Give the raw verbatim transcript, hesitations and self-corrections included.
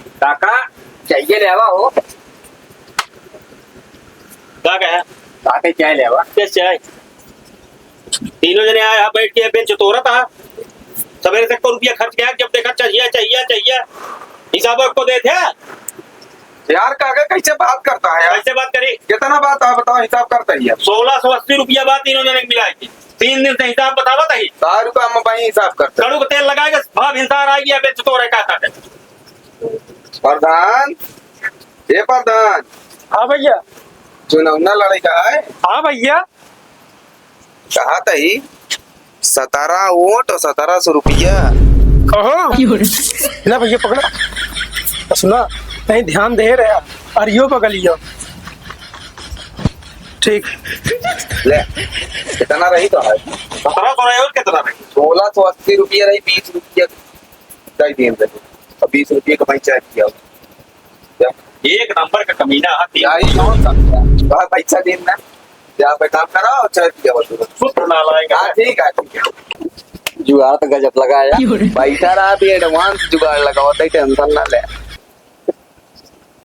काका, चाहिए लेवा हो। का कहे? काका, चाय लेवा। के चाय? तीनों जने आए, यहाँ बैठ के बेंच तोड़त हा। सवेरे से को रुपया खर्च गया, जब देखा चाहिए, चाहिए, चाहिए। हिसाब आपको देत है? यार, काका कैसे बात करता है यार? कैसे बात करी? कितना बात है बताओ, हिसाब करता ही है। सोलह सौ अस्सी रुपया बात तीनों जने के मिला के। तीन दिन से हिसाब बतावत ही। दारू का हम भाई हिसाब करता है। कड़ू का तेल लगाएगा, भाव हिसाब आ गया, बेंच तोड़े का था। प्रधान, ए प्रधान। हाँ भैया। चुनाव ना लड़े का है? हाँ भैया। कहा तही, सतारह वोट और सतारह सौ रुपया। कहो। ना भैया, पकड़ा। सुना, नहीं ध्यान दे रहा, अरे यो बगलियो। ठीक। ले, कितना रही तो है? सतारह सौ रही और कितना रही? सोलह सौ अस्सी रुपया रही, बीस रुपया दे दिन रही। अब बीस रुपया का भाई चाय पिया। एक नंबर का कमीना है, तीन यही कौन सा? वह पैसा दिन ना। या पे काम करो, चाय पिया बस। शुद्ध नालायक है। हाँ, ठीक है, ठीक है। जुगाड़ तो गजब लगाया। बैठा रहा भी, advance जुगाड़ लगाओ, तो tension ना ले।